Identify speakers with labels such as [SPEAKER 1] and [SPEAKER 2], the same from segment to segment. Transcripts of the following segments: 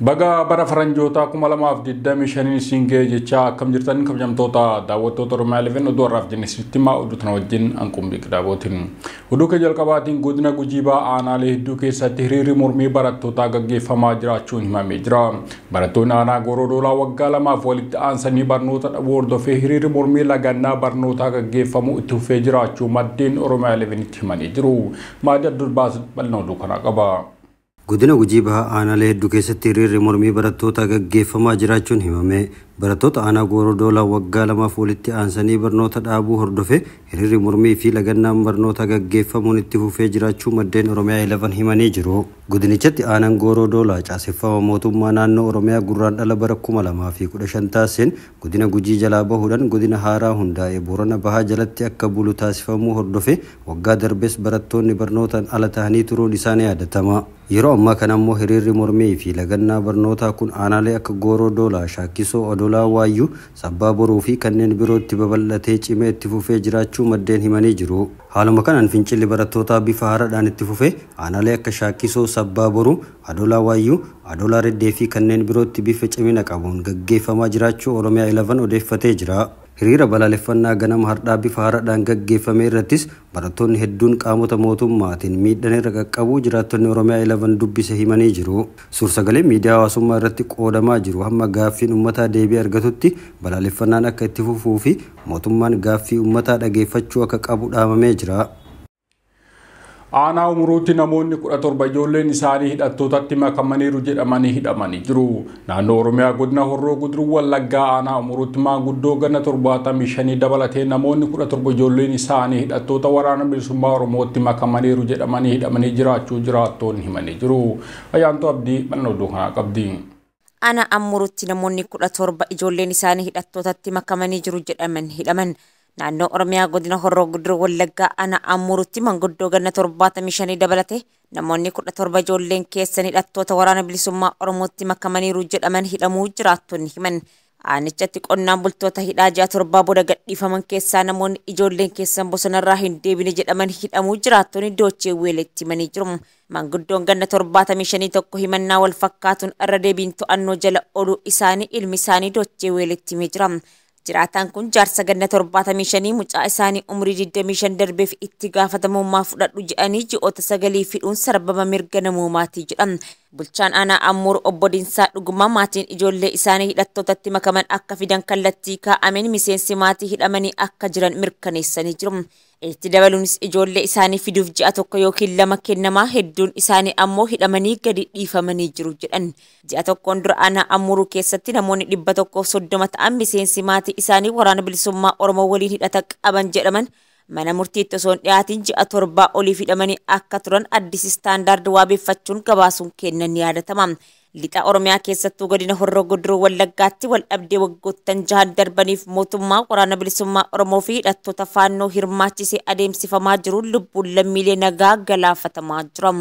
[SPEAKER 1] Baga bara faranjoota 2025 isin ga'e jecha akkam jirtan kabajamtoota daawwattoota Oromiyaa 11 oduu har'aaf jenne isinitti himaa oduu tana wajjin anqumbii qidaabotiin. Oduu keenya jalqabaatiin godina Gujii Bahaa aanaalee hedduu keessatti hiriirri mormii barattootaa gaggeeffamaa jiraachuun himamee jira. Barattoonni aanaa Goorodoolaa waggaa lamaaf walitti aansanii barnoota dhabuu hordofee hiriirri mormii lagannaa barnootaa gaggeeffamu itti fufee jiraachuu maddeen Oromiyaa 11tti himanii jiru. Maadii Abdulbaas bal'ina oduu kanaa qaba.
[SPEAKER 2] Godina Gujii Bahaa aanaalee hedduu keessatti hiriirri mormii barattootaa gaggeeffamaa jiraachuun himame. Barattoota aanaa Goorodoolaa waggaa lamaaf walitti aansanii barnoota dhaabuu hordofe hiriirri mormii fi lagannaan barnootaa gaggeeffamuun itti fufee jiraachuu maddeen Oromiyaa 11 himanii jiru. Godinichatti aanaan Goorodoolaa caaseffama mootummaa naannoo Oromiyaa gurraandhala bara 2015 taasiseen godina Gujii jalaa bahuudhaan godina haaraa hundaa'e Boorana Bahaa jalatti akka bulu taasifamuu hordofe waggaa darbes barattoonni barnootaan ala ta'anii turuun isaanii yaadatama. Yeroo ammaa kana immoo hiriirri mormii fi lagannaa barnootaa kun aanaalee akka Goorodoolaa, Shaakkisoo, Odolaa, Waayyuu, Sabbaa Boruu fi kanneen birootti babal'atee cimee itti fufee jiraachuu maddeen himanii jiru. Haaluma kanaan fincilli barattootaa bifa haaraadhaan itti fufee aanaalee akka Shaakkisoo, Sabbaa Boruu, Adolaa Waayyuu, Adolaa Reddee fi kanneen birootti bifa cimina qabuun gaggeeffamaa jiraachuu Oromiyaa 11 odeeffatee jira. Hiriira balaaleffannaa ganama hardhaa bifa haaraadhaan gaggeeffame irrattis barattoonni hedduun qaamota mootummaatiin miidhaan irra qaqqabuu jiraattonni Oromiyaa 11 dubbise himanii jiru. Suursagalee miidiyaa hawaasummaa irratti qoodamaa jiru hamma gaaffiin uummataa deebii argatutti balaaleffannaan akka itti fufuu fi mootummaan gaaffii uummataa dhageeffachuu akka qabu dhaamamee jira.
[SPEAKER 1] Aanaa Umuruutti namoonni 17 ijoolleen isaanii hidhattootatti makamaniiru jedhamanii hidhamanii jiru. Naannoo Oromiyaa godina Horroo Guduruu Wallaggaa aanaa Umuruutti maanguddoo ganna 75 dabalatee namoonni 17 ijoolleen isaanii hidhattoota waraana bilisummaa Oromootti makamaniiru jedhamanii hidhamanii jiraachuu jiraattoonni himanii jiru. Ayyaantuu Abdii bal'ina oduu kanaa qabdi.
[SPEAKER 3] Aanaa Amuruutti namoonni 17 ijoolleen isaanii hidhattootatti makamanii jiru jedhaman hidhaman. Naannoo Oromiyaa godina Horroo Guduruu Wallaggaa aanaa Amuruutti manguddoo ganna 75 dabalatee namoonni 17 ijoolleen keessan hidhattoota waraana bilisummaa Oromootti makamaniiru jedhaman hidhamuu jiraattonni himan. Aanichatti qonnaan bultoota hidhaa ji'a 7 booda gadhiifaman keessaa namoonni ijoolleen keessan bosonarraa hin deebine jedhaman hidhamuu jiraattonni doochee weeletti himanii jiru. Manguddoon ganna 75 tokko himannaa wal fakkaatuun irra deebiin to'annoo jala ooluu isaanii ilmi isaanii doochee weeletti himee jira. Jiraataan kun jaarsa ganna 75 mucaa isaanii umurii 25 darbeef itti gaafatamummaa fudhadhu jedhanii ji'oota 9 fidhuun sarbama mirga namoomaatii jedhan. Bulchaan aanaa Amuur obbo Dinsaa Dhugumaa maatiin ijoollee isaanii hidhattootatti makaman akka fidan kallattii kaa'ameen miseensi maatii hidhamanii akka jiran mirkaneessanii jiru. Itti dabaluunis ijoollee isaanii fiduuf ji'a 1 yookiin 2 kennamaa hedduun isaanii ammoo hidhamanii gadi dhiifamanii jiru jedhan. Ji'a 1 dura aanaa Amuuruu keessatti namoonni 130 ta'an miseensi maatii isaanii waraana bilisummaa Oromoo waliin hidhata qaban jedhaman mana murtiitti osoo hin dhiyaatin ji'a 7 oliif hidhamanii akka turan Addis Istaandaard waabeeffachuun gabaasuun kennan ni yaadatama. Lixa Oromiyaa keessattuu godina Horroo Guduruu Wallaggaatti wal dhabdee waggoottan 6 darbaniif mootummaa waraana bilisummaa Oromoo fi hidhattoota faannoo hirmaachisee adeemsifamaa jiru lubbuun lammiilee nagaa galaafatamaa jira.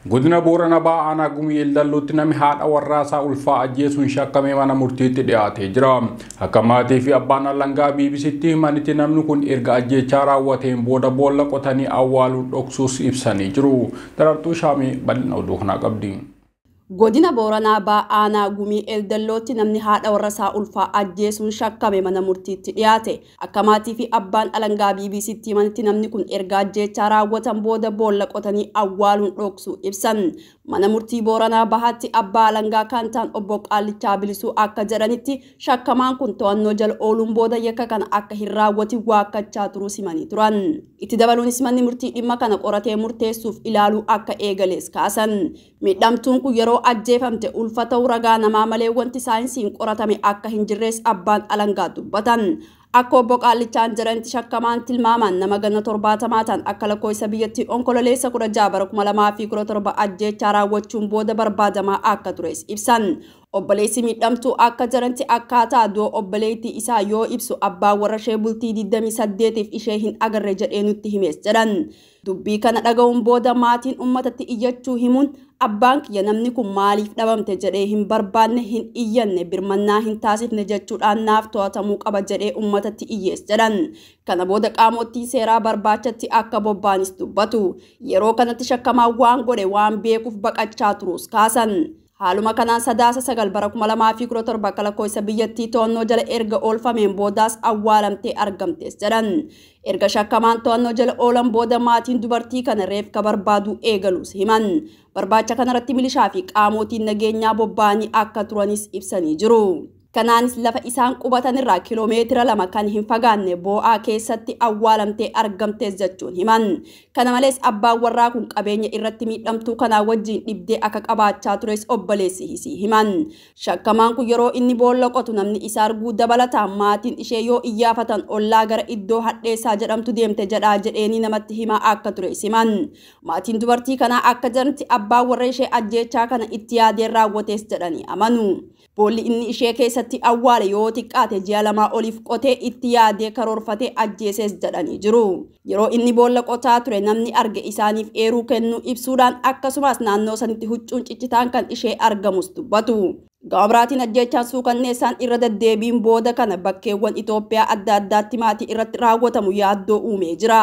[SPEAKER 1] Godina Boorana Bahaa aanaa Gumii Eldallootti namni haadha warraasaa ulfaa ajjeesuun shakkamee mana murtiitti dhiyaatee jira. Akka maatii fi abbaan alangaa BBCtti himanitti namni kun erga ajjeechaa raawwateen booda boolla qotanii awwaaluun dhoksuus ibsanii jiru. Darartuu Shaamii bal'ina oduu kanaa qabdi.
[SPEAKER 4] Godina Booranaa Bahaa aanaa Gumii Eldallootti namni haadha warrasaa ulfaa ajjeesuun shakkame mana murtiitti dhiyaate. Akka maatii fi abbaan alangaa BBCtti himanitti namni kun erga ajjeechaa raawwatan booda boolla qotanii awwaaluun dhoksuu ibsan. Mana murtii Booranaa Bahaatti abbaa alangaa kan ta'an obbo Qaallichaa Bilisuu akka jedhanitti shakkamaan kun to'annoo jala ooluun booda yakka kana akka hin raawwatin waakkachaa turuu himanii turan. Itti dabaluunis manni murtii dhimma kana qoratee murteessuuf ilaaluu akka eegales kaasan. Miidhamtuun kun yeroo ajjeefamte ulfa ta'uu ragaa namaa malee wanti saayinsiin qoratame akka hin jirres abbaan alangaa dubbatan. Akka obbo Qaallichaan jedhanitti shakkamaan tilmaamaan nama ganna 70 ta'an akka lakkoofsa biyyattii onkololeessa 16 bara 2017 ajjeechaa raawwachuun booda barbaadamaa akka tures ibsan. Obboleessi miidhamtuu akka jedhanitti akkaataa du'a obboleettii isaa yoo ibsu abbaan warra ishee bultii 28 ishee hin agarre jedhee nutti himes jedhan. Dubbii kana dhaga'uun booda maatiin uummatatti iyyachuu himuun abbaan kiyya namni kun maaliif dhabamte jedhee hin barbaanne hin iyyanne birmannaa hin taasifne jechuudhaan naaf to'atamuu qaba jedhee uummatatti uummatatti iyyees jedhan. Kana booda qaamottiin seeraa barbaachatti akka bobba'anis dubbatu. Yeroo kanatti shakkamaan waan godhe waan beekuuf baqachaa turuus kaasan. Haaluma kanaan Sadaasa 9 bara 2017 akka lakkoofsa biyyattii to'annoo jala erga oolfameen boodaas awwaalamtee argamtes jedhan. Erga shakkamaan to'annoo jala oolan booda maatiin dubartii kana reefka barbaaduu eegaluus himan. Barbaacha kanarratti milishaa fi qaamotiin nageenyaa bobba'anii akka turanis ibsanii jiru. Kanaanis lafa isaan qubatan irraa kiiloomeetira 2 kan hin fagaanne boo'aa keessatti awwaalamtee argamtes jechuun himan. Kana malees abbaan warraa kun qabeenya irratti miidhamtuu kanaa wajjin dhibdee akka qabaachaa tures obboleessi isii himan. Shakkamaan kun yeroo inni boolla qotu namni isa arguu dabalataan maatiin ishee yoo iyyaafatan ollaa gara iddoo hadheessaa jedhamtu deemte jedhaa jedheenii namatti himaa akka ture himan. Maatiin dubartii kanaa akka jedhanitti abbaan warra ishee ajjeechaa kana itti yaadeen raawwates jedhanii amanu. Boolli inni ishee keessatti awwaale yoo xiqqaate ji'a 2 oliif qotee itti yaadee karoorfatee ajjeeses jedhanii jiru. Yeroo inni boolla qotaa ture namni arge isaaniif eeruu kennuu ibsuudhaan akkasumas naannoo sanitti huccuun ciccitaan kan ishee argamus dubbatu. Gama biraatiin ajjeechaan suukanneessaan irra deddeebiin booda kana bakkeewwan Itoophiyaa adda addaatti maatii irratti raawwatamu yaaddoo uumee jira.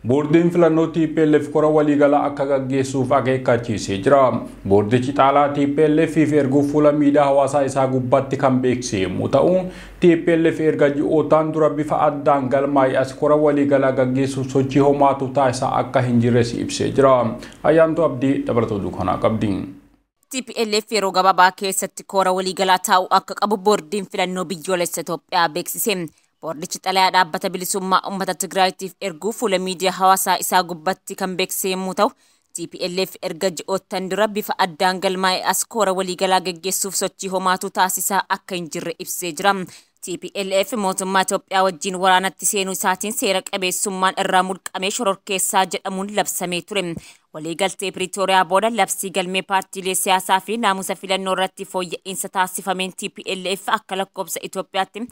[SPEAKER 1] Boordiin filannoo TPLF kora waliigalaa akka gaggeessuuf akeekkachiisee jira. Boordichi xaalaa TPLF fi erguu fuula miidiyaa hawaasaa isaa gubbaatti kan beeksise yommuu ta'u, TPLF erga ji'ootaan dura bifa addaan galmaa'e as kora waliigalaa gaggeessuuf sochii homaatu taasisaa akka hin jirres ibsee jira. Ayyaantuu Abdii dabalata oduu kanaa qabdi.
[SPEAKER 3] TPLF yeroo gabaabaa keessatti kora waliigalaa taa'uu akka qabu boordiin filannoo biyyoolessa Itoophiyaa beeksise. Boordichi xalayaa dhaabbata bilisummaa uummata Tigraayitiif erguu fuula miidiyaa hawaasaa isaa gubbatti kan beeksise yommuu ta'u, TPLF erga ji'oottan dura bifa addaan galmaa'e as koora waliigalaa gaggeessuuf sochii homaatu taasisaa akka hin jirre ibsee jira. TPLF mootummaa Itoophiyaa wajjin waraanatti seenuu isaatiin seera qabeessummaan irraa mulqamee shororkeessaa jedhamuun labsamee ture. Waliigaltee Piriitooriyaa booda labsii galmee paartiilee siyaasaa fi naamusa filannoo irratti fooyya'insa taasifameen TPLF akka lakkoofsa Itoophiyaatti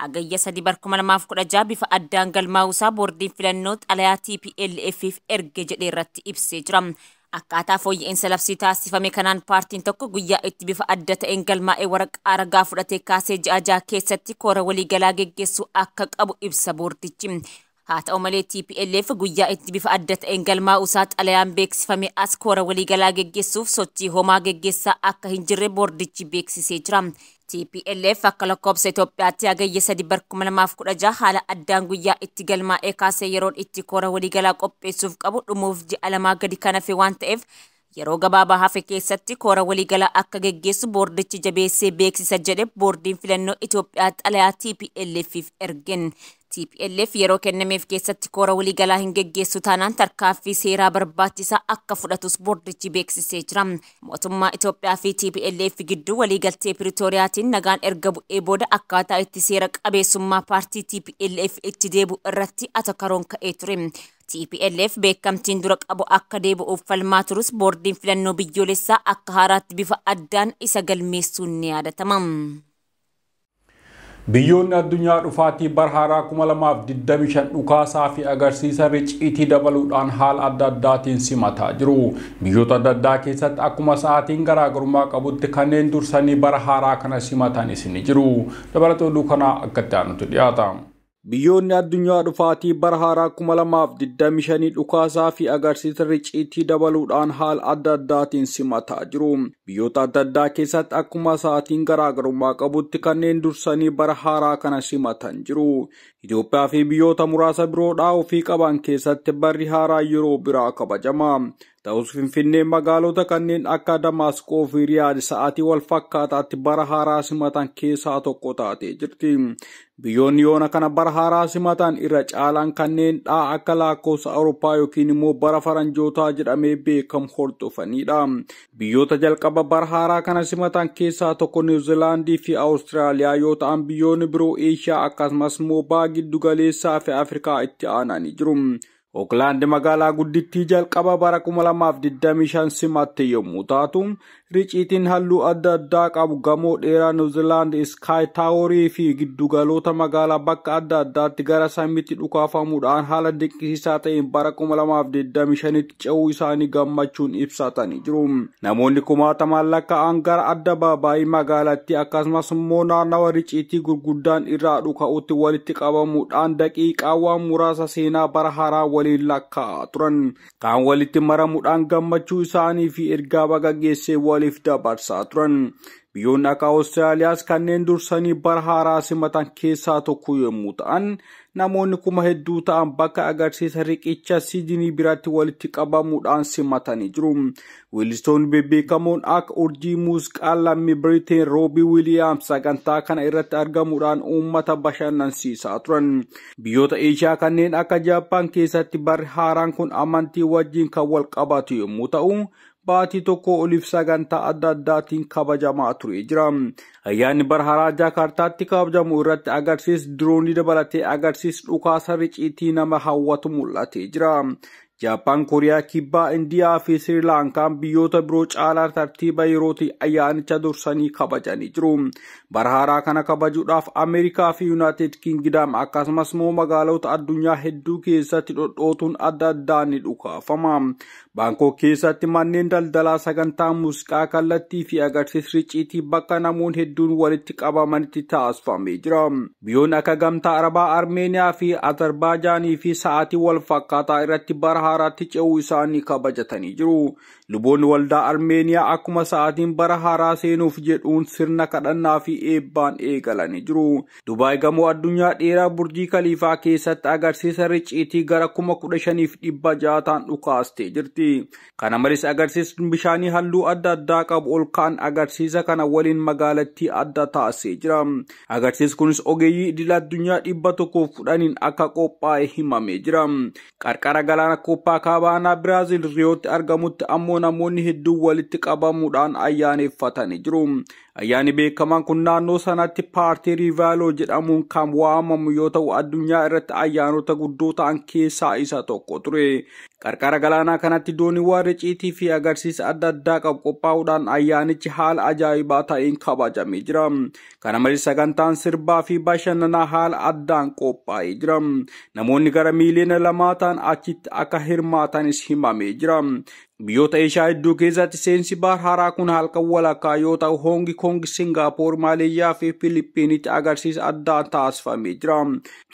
[SPEAKER 3] hagayya 3 bara 2016 bifa addaan galmaa'uusaa boordiin filannoo xalayaa TPLF'if erge jedhee irratti ibsee jira. Akkaataa fooyya'insa labsii taasifame kanaan paartiin tokko guyyaa itti bifa adda ta'een galmaa'ee waraqaa ragaa fudhatee kaasee ji'a 6 keessatti koora waliigalaa geggeessuu akka qabu ibsa boordichi. Haa ta'u malee TPLF guyyaa itti bifa adda ta'een galmaa'uusaa xalayaan beeksifame as koora waliigalaa geggeessuuf sochii homaa geggeessaa akka hin jirre boordichi beeksisee jira. TPLF akka lakkoofsa Itoophiyaatti hagayya 3 bara 2016 haala addaan guyyaa itti galmaa'ee kaasee yeroon itti koora waliigalaa qopheessuuf qabu dhumuuf ji'a 2 gadi kan hafe waan ta'eef yeroo gabaabaa hafe keessatti koora waliigalaa akka geggeessu boordichi jabeessee beeksisa jedhe boordiin filannoo Itoophiyaa xalayaa TPLF'if ergen. TPLF yeroo kennameef keessatti koora waliigalaa hin geggeessu taanaan tarkaanfii seeraa barbaachisaa akka fudhatus boordichi beeksisee jira. Mootummaa Itoophiyaa fi TPLF gidduu waliigaltee Piriitooriyaatiin nagaan erga bu'ee booda akkaataa itti seera qabeessummaa paartii TPLF itti deebi'u irratti atakaroon ka'ee ture. TPLF beekamtiin dura qabu akka deebi'uuf falmaa turus boordiin filannoo biyyoolessaa akka haaraatti bifa addaan isa galmeessuun ni yaadatama.
[SPEAKER 1] Biyyoonni addunyaa dhufaatii bara haaraa 2025 dhukaasaa fi agarsiisa riciitii dabaluudhaan haala adda addaatiin simataa jiru. Biyyoota adda addaa keessatti akkuma sa'aatiin garaagarummaa qabutti kanneen dursanii bara haaraa kana simatanis ni jiru. Dabalata oduu kanaa akka itti aanutti dhiyaata. Biyyoonni addunyaa dhufaatii bara haaraa 2025 dhukaasaa fi agarsiisa riciitii dabaluudhaan haala adda addaatiin simataa jiru. Biyyoota adda addaa keessatti akkuma sa'aatiin garaagarummaa qabutti kanneen dursanii bara haaraa kana simatan jiru. Itoophiyaa fi biyyoota muraasa biroodhaa ofii qaban keessatti barri haaraa yeroo biraa kabajama. Ta'us Finfinneen magaalota kanneen akka Damaasqoo fi Riyaad sa'aatii wal fakkaataatti bara haaraa simatan keessaa tokko taatee jirti. Biyyoonni yoona kana bara haaraa simatan irra caalaan kanneen dhaa akka lakkoofsa Awurooppaa yookiin immoo bara faranjootaa jedhamee beekamu hordofanidha. Biyyoota jalqaba bara haaraa kana simatan keessaa tokko Niwuziilaandii fi Awustiraaliyaa yoo ta'an biyyoonni biroo Eeshiyaa akkasumas immoo baha giddu galeessaa fi Afrikaa itti aananii jiru. Ookland magaalaa guddittii jalqaba bara 2025 simatte yommuu taatu, Riciitiin halluu adda addaa qabu gamoo dheeraa Niwuziilaand Iskaay Taaworii fi giddugaloota magaalaa bakka adda addaatti gara samiitti dhukaafamuudhaan haala dinqisiisaa ta'een bara 2025tti ce'uu isaanii gammachuun ibsatanii jiru. Namoonni kumaatamaan lakkaa'an gara adda baabaayii magaalattii akkasumas immoo naannawa riciitii gurguddaan irraa dhuka'utti walitti qabamuudhaan daqiiqaawwan muraasa seenaa bara haaraa waliin lakkaa'aa turan. Kaan walitti maramuudhaan gammachuu isaanii fi ergaa baga geessee waliif dabarsaa turan. Biyyoonni akka Awustiraaliyaas kanneen dursanii bara haaraa simatan keessaa tokko yommuu ta'an, namoonni kuma hedduu ta'an bakka agarsiisa riqicha Siidinii biratti walitti qabamuudhaan simatanii jiru. Weellistoonni bebbeekamoon akka urjii muuziqaa lammii Biriteen Roobii Wiiliyaams sagantaa kana irratti argamuudhaan uummata bashannansiisaa turan. Biyyoota Eeshiyaa kanneen akka Jaappaan keessatti barri haaraan kun amantii wajjin kan wal qabatu yommuu ta'u, baatii tokko oliif sagantaa adda addaatiin kabajamaa ture jira. Ayyaanni bara haaraa Jaakaartaatti kabajamu irratti agarsiis diroonii dabalatee agarsiis dhukaasa riciitii nama hawwatu mul'atee jira. Jaappaan, Kooriyaa Kibbaa, Indiyaa fi Sirilaankaan biyyoota biroo caalaa tartiiba yerootti ayyaanicha dursanii kabajanii jiru. Bara haaraa kana kabajuudhaaf Ameerikaa fi Yuunaayitid Kingdam akkasumas immoo magaalota addunyaa hedduu keessatti dhodhootuun adda addaa ni dhukaafama. Baankok keessatti manneen daldalaa sagantaa muuziqaa kallattii fi agarsiisa riciitii bakka namoonni hedduun walitti qabamanitti taasifamee jira. Biyyoonni akka Gamtaa Arabaa, Armeeniyaa fi Azerbaaijaanii fi sa'aatii wal fakkaataa irratti bara haaraatti ce'uu isaanii kabajatanii jiru. Luboonni waldaa Armeeniyaa akkuma sa'aatiin bara haaraa seenuuf jedhuun sirna kadhannaa fi eebbaan eegalanii jiru. Dubaay gamoo addunyaa dheeraa Burjii Kaliifaa keessatti agarsiisa riciitii gara 15,600 ta'an dhukaastee jirti. Kana malees agarsiisni bishaanii halluu adda addaa qabu ol ka'an agarsiisa kana waliin magaalattii adda taasisee jira. Agarsiisni kunis ogeeyyii idil addunyaa 110 akka qophaa'e himamee jira. Qarqara galaana Koppakaabaanaa Biraazil Riyootti argamutti ammoo namoonni hedduun walitti qabamuudhaan ayyaaneffatanii jiru. Ayyaanni beekamaan kun naannoo sanatti paartii Riivaaloo jedhamuun kan waamamu yoo ta'u, addunyaa irratti ayyaanota guddoo ta'an keessaa isa tokko ture. Qarqara galaanaa kanatti dooniiwwan riciitii fi agarsiisa adda addaa qabu qophaa'uudhaan ayyaanichi haala ajaa'ibaa ta'een kabajamee jira. Kana malees sagantaan sirbaa fi bashannanaa haala addaan qophaa'ee jira. Namoonni gara miiliyoona 2 ta'an achitti akka hirmaatanis himamee jira. Biyyoota Eeshiyaa hedduu keessatti seensi bara haaraa kun halkan walakkaa yoo ta'u, Hoongi Koong, Singaappoor, Maaleeshiyaa fi Filiippiinitti agarsiisa addaa taasifamee jira.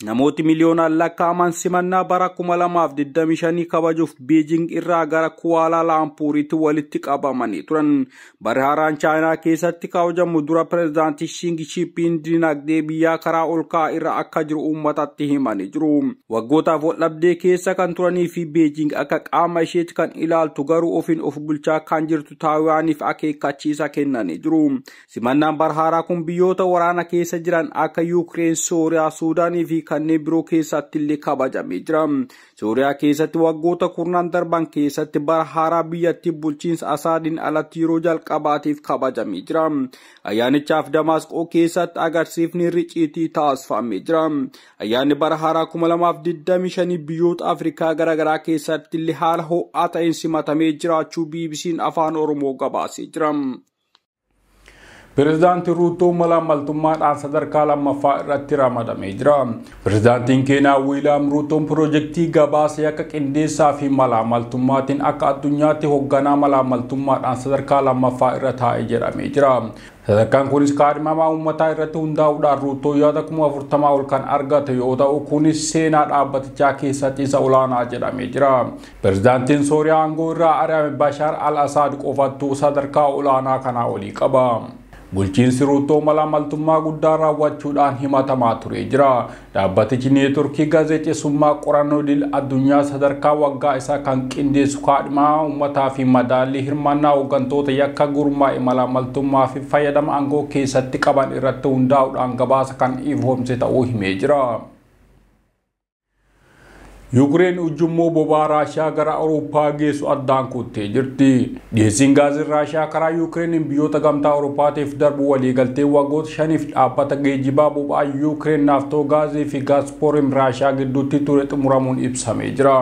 [SPEAKER 1] Namooti miliyoonaan lakkaa'aman simannaa bara 2025 kabajuuf Beejing irraa gara Kuwaalaa Laampuriitti walitti qabamanii turan. Barri haaraan Chaayinaa keessatti kabajamu dura pireezidaantii Shing Jinping dinagdee biyyaa karaa ol ka'aa irra akka jiru uummatatti himanii jiru. Waggootaaf waldhabdee keessa kan turanii fi Beejing akka qaama isheetti kan ilaaltu garuu ofiin of bulchaa kan jirtu Taayiwaaniif akeekkachiisa kennanii jiru. Simannaan bara haaraa kun biyyoota waraana keessa jiran akka Yuukireen, Sooriyaa, Suudaanii fi kanneen biroo keessatti illee kabajamee jira. Sooriyaa keessatti waggoota kurnaan darban keessatti bara haaraa biyyattii bulchiinsa Asaadiin alatti yeroo jalqabaatiif kabajamee jira. Ayyaanichaaf Damaasqoo keessatti agarsiifni riciitii taasifamee jira. Ayyaanni bara haaraa 2025 biyyoota Afrikaa garaagaraa keessatti illee haala ho'aa ta'een simatamee jiraachuu BBC'n Afaan Oromoo gabaasee jira. Pireezidaantii Ruutoo malaamaltummaadhaan sadarkaa lammaffaa irratti ramadamee jira. Pireezidaantiin Keeniyaa Wiiliyaam Ruutoon piroojeektii gabaasa akka qindeessaa fi malaamaltummaatiin akka addunyaatti hoogganaa malaamaltummaadhaan sadarkaa lammaffaa irra taa'ee jedhamee jira. Sadarkaan kunis kaadhimamaa uummataa irratti hundaa'uudhaan Ruutoo yaada 40,000 ol kan argate yoo ta'u, kunis seenaa dhaabbatichaa keessatti isa olaanaa jedhamee jira. Pireezidaantiin Sooriyaa aangoo irraa ari'ame Bashaar al-Asaad qofattuu sadarkaa olaanaa kanaa olii qaba. Bulchiinsi Ruutoo malaamaltummaa guddaa raawwachuudhaan himatamaa ture jira. Dhaabbatichi neetworkii gaazexeessummaa qorannoo idil addunyaa sadarkaa waggaa isaa kan qindeessu kaadhimaa uummataa fi madaallii hirmaannaa hooggantoota yakka gurmaa'e malaamaltummaa fi fayyadama aangoo keessatti qaban irratti hundaa'uudhaan gabaasa kan ifoomse ta'uu himee jira. Yuukireen ujummoo boba'aa Raashiyaa gara Awurooppaa geessu addaan kuttee jirti. Dhiyeessiin gaazii Raashiyaa karaa Yuukireeniin biyyoota gamtaa Awurooppaatiif darbu waliigaltee waggoota 5 dhaabbata geejjibaa boba'aa Yuukireen naaftoo gaazii fi Gaazpoorim Raashiyaa gidduutti ture xumuramuun ibsamee jira.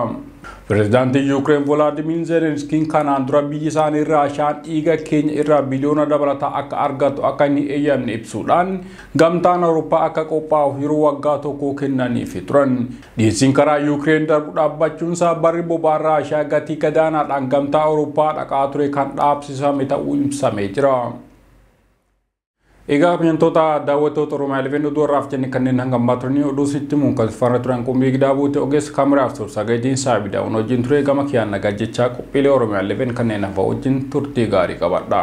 [SPEAKER 1] Pireezidaantiin Yuukireen Voolaadimiir Zeelenskiin kanaan dura biyyi isaanii Raashaan dhiiga keenya irraa biliyoona dabalataa akka argatu akka hin eeyyamne ibsuudhaan gamtaan Awurooppaa akka qophaa'uuf yeroo waggaa tokko kennaniifi turan. Dhiyeessiin karaa Yuukireen darbu dhaabbachuunsaa barri boba'aan Raashaa gatii gadaanaadhaan gamtaa Awurooppaa dhaqaa ture kan dhaabsifame ta'uu ibsamee jira. Egaa kabajamtoota daawwattoota Oromiyaa 11 oduu har'aaf jenne kanneen hanga ammaa turanii oduu sitti himuun kan faana turan Qumbii Gidaa Buute ogeessa kaameraaf suursagaleen Saabidaa'uun wajjin ture gama kiyaan nagaa jechaa qophiilee Oromiyaa 11 kanneen hafa wajjin turtii gaarii qabadha.